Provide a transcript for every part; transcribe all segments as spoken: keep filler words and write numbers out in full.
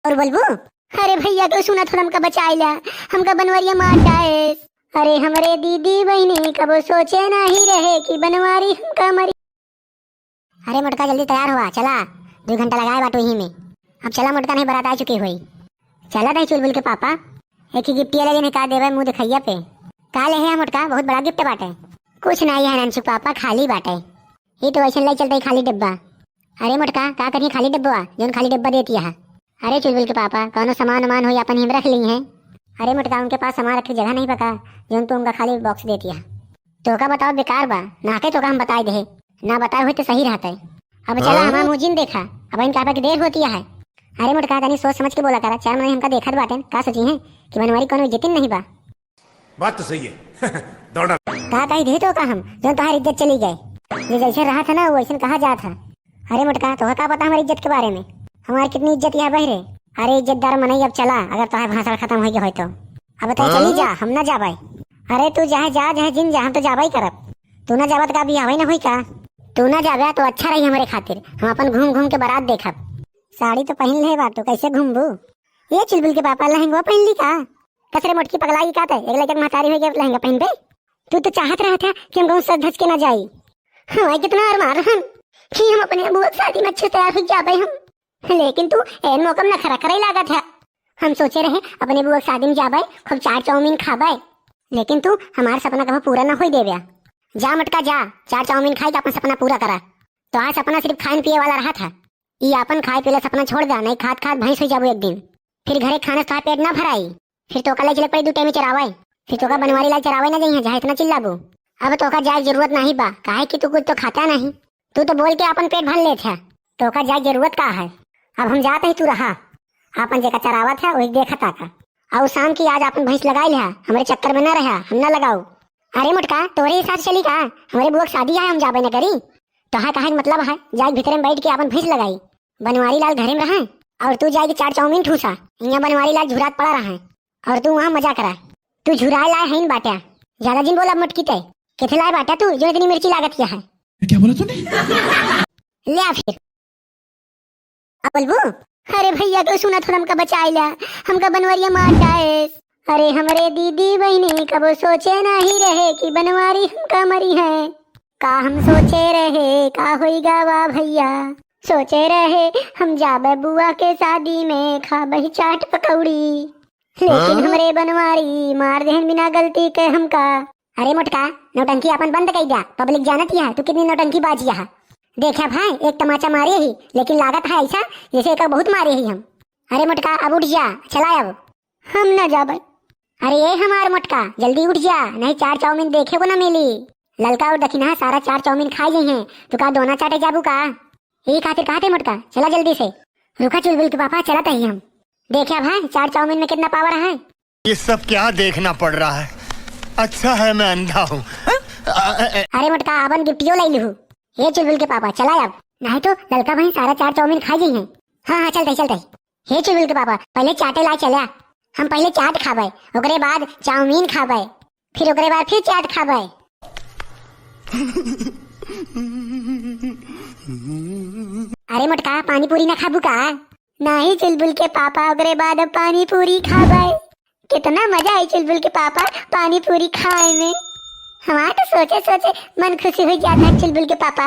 और बोलबू? अरे भैया, के सुना, थोड़ा हमका बचाई ला, हमका बनवरिया मार डाएस। अरे हमरे दीदी बहिनी कबो सोचे नाही रहे कि बनवारी हमका मरी। अरे मोटका, जल्दी तैयार हुआ, चला, दो घंटा लगाए बाटू यहीं में। अब चला मोटका, नहीं बारात आ चुकी होई। चला नहीं चुलबुल के पापा, एक ही गिफ्टिया ले लेने का देवे मुँह दिखैया पे। का ले है मोटका, बहुत बड़ा गिफ्ट बाटे। कुछ नहीं है नंचू पापा, खाली बाटे। ये तो वैसे ले चलते ही खाली डिब्बा। अरे मोटका, का करिए खाली डिब्बा, जौन खाली डिब्बा देती है। अरे चुलबुल के पापा, कौनो सामान वामान होई अपन हिम रख ली हैं। अरे मोटका, उनके पास सामान रखे जगह नहीं बका, जौन तू उनका खाली बॉक्स देती है। तोका बताओ बेकार बा, ना के तोका हम बताए दे, ना बताए होई तो सही रहता है। अब चला हाँ? हमार मुँह जिन देखा, अब इनका के देर होती है। अरे मोटका, तनी सोच समझ के बोला करा, चार मनई हमका देखत बाटेन, का सोची हैं कि बनवारी कौनो इज्जतिन नहीं बा। बात तो सही है। दौड़ा। का कही दे तोका हम, जौन तोहार इज्जत चली गए। ये जैसे रहा था ना, वो वैसे कहा जात है। अरे मोटका, तोहे का पता हमारी इज्जत के बारे में? हमार कितनी इज्जत यहाँ बहरे। अरे इज्जतदार मनई, अब चला, अगर तोहार भाषण खत्म हो गया हो तो। अब तो हाँ? चली जा, हम ना जाबे। अरे तू चाहे जा, चाहे जिन जा, हम तो जाबे ही करब। तू ना जाबा तो का बियाह ही ना होई का? तू ना जाबा तो अच्छा रही हमारे खातिर, हम अपन घूम घूम के बारात देखब। साड़ी तो पहन ले बाटू, कैसे घूमबू? ये चुलबुल के पापा लहंगवा पहन ली का? कसरे मोटकी पगलाई का ते, एक लड़का के महतारी हो गया लहंगा पहनबे? तू तो चाहत रहा था कि हम गाँव सज धज के ना जाई। हमारे कितना अरमान रहन कि हम अपने अबुआ के शादी में अच्छे तैयार हो जाबे हम, लेकिन तू एन मौका में नखरा करे लागत है। हम सोचे रहे अपने बुआ के शादी में जाबे, खूब चाट चाउमीन खाबे, लेकिन तू हमार सपना कबो पूरा ना होई देबे। जा मोटका जा, चाट चाउमीन खाई के अपन सपना पूरा करा। तोहार सपना सिर्फ खाए पिए वाला रहा था। ई आपन खाए पिए ला सपना छोड़ दे, नहीं खात खात भैंस हो जाबू एक दिन। फिर घरे खाने से तोहार पेट ना भराई, फिर तोका ले चले पड़ी दू टाइम चरावे, फिर तोका बनवारी लाल चरावे ना जइहे, जहाँ इतना चिल्लाबू। अब तोका जाए के जरूरत नहीं बा, काहे कि तू कुछ तो खाता नहीं। तू तो बोल के आपन पेट भर लेत है, तोका जाए जरूरत का है? अब हम जात ही, तू रहा, आपन जेका चरावत है वही देखत आका। और शाम की आज आपन भैंस लगाई लिहा, हमरे चक्कर में ना रहा, हम ना लगाऊ। अरे मोटका, तोरे हिसाब से चली का? हमरे बुआ के शादी है, हम जाबे ना करी। तोहार कहे के मतलब है जाए भीतरे में बैठ के आपन भैंस लगाई, बनवारी लाल घरे में रहे और तू जाए के चाट चाउमीन ठूसा। यहाँ बनवारी लाल झुरात पड़ा रहे और तू वहाँ मजा करा। तू झुराए लाए है बाटा, ज्यादा जिन बोला मोटकी ते। किथे लाए बाटा तू जो इतनी मिर्ची लागत किया है? क्या बोला तूने? ले आ फिर। अब बोलबू? अरे भैया, के सुना, थोड़ा हमका बचाई ला, हमका बनवरिया मार डाएस। अरे हमरे दीदी बहिनी कबो सोचे नहीं रहे कि बनवारी हमका मरी है। का हम सोचे रहे, का होई गावा भैया, सोचे रहे हम जाबे बुआ के शादी में खाबे चाट पकौड़ी, लेकिन हाँ? हमरे बनवारी मार देहन बिना गलती के हमका। अरे मोटका, नौटंकी आपन बंद कई द्या, पब्लिक जानत ही है तू कितनी नौटंकी बाजी है। देखा भाई, एक तमाचा मारे ही, लेकिन लागत है ऐसा जैसे एक बहुत मारे ही हम। अरे मोटका, अब उठ जा, चला अब। हम ना जाबे। अरे ए हमार मोटका, जल्दी उठ जा, नहीं चाट चाउमीन देखे को ना मिली। ललका और दखिनहा सारा चाट चाउमीन खा गई हैं, तो का दोना चाटे जाबू का? यही खातिर कहा थे मोटका, चला जल्दी से। रुका चुलबुल के पापा, चला तही हम। देखा भाई, चाट चाउमीन में कितना पावर है। ये सब क्या देखना पड़ रहा है? अच्छा है मैं अंधा हूँ। अरे मोटका, आपन गिफ्टियो लाई लिहू। हे चुलबुल के पापा, चला अब, नहीं तो ललका भाई सारा चाट चाउमीन खा गई हैं। हाँ हाँ, चलते चलते। हे चुलबुल के पापा, पहले चाटे ला चला, हम पहले चाट खाबे, ओकरे बाद चाउमीन खाबे, फिर ओकरे बाद फिर चाट खाबे। अरे मोटका, पानी पूरी ना खाबू का? नहीं चुलबुल के पापा, ओकरे बाद अब पानी पूरी खाबे। कितना मजा आई चुलबुल के पापा पानी पूरी खाए में। हमार तो सोचे सोचे मन खुशी हो जाता है चुलबुल के पापा।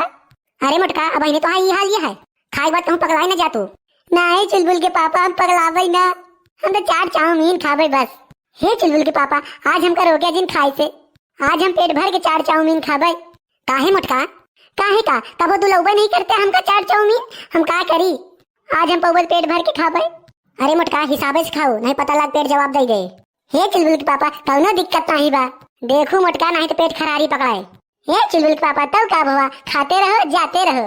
अरे मोटका, अब इन्हें तो हाँ ये हाल ये है, खाए के बाद कहूँ पगलाए ना जा तू। नहीं चुलबुल के पापा, हम पगलावे ना, हम तो चाट चाउमीन खाबे बस। हे चुलबुल के पापा, आज हमका रोके जिन खाए से, आज हम पेट भर के चाट चाउमीन खाबे। काहे मोटका? काहे का? तबो दुलौबे नहीं करते हमका चाट चाउमीन, हम का करी? आज हम पौबल पेट भर के खाबे। अरे मोटका, हिसाबे से खाओ, नहीं पता लाग पेट जवाब दे दे। हे चुलबुल के पापा, कौनो दिक्कत नहीं बा। देखू मोटका, नहीं तो पेट खरारी पकड़ाए। हे चुलबुल के पापा, तब का भवा, खाते रहो, जाते रहो।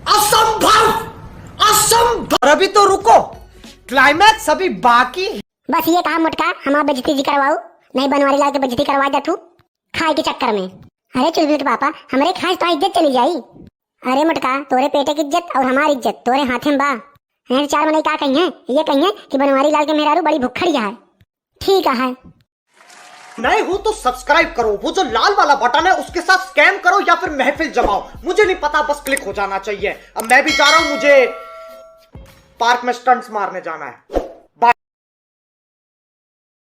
असंभव, असंभव। और अभी तो रुको, क्लाइमैक्स अभी बाकी है। बस ये कहा मोटका, हमार बेइज्जती जी करवाओ, नहीं बनवारी लाल के बेइज्जती करवा दे तू खाए के चक्कर में। अरे चुलबुल के पापा, हमरे खाए तो इज्जत चली जाई। अरे मोटका, तोरे पेटे की इज्जत और हमारी इज्जत तोरे हाथे में बा। नहीं तो चार मनई का कहिए, ये कहिए कि बनवारी लाल के मेहरारू बड़ी भुक्खड़ी है। ठीक है। नए हो तो सब्सक्राइब करो, वो जो लाल वाला बटन है उसके साथ स्कैम करो या फिर महफिल जमाओ, मुझे नहीं पता, बस क्लिक हो जाना चाहिए। अब मैं भी जा रहा हूँ, मुझे पार्क में स्टंट्स मारने जाना है।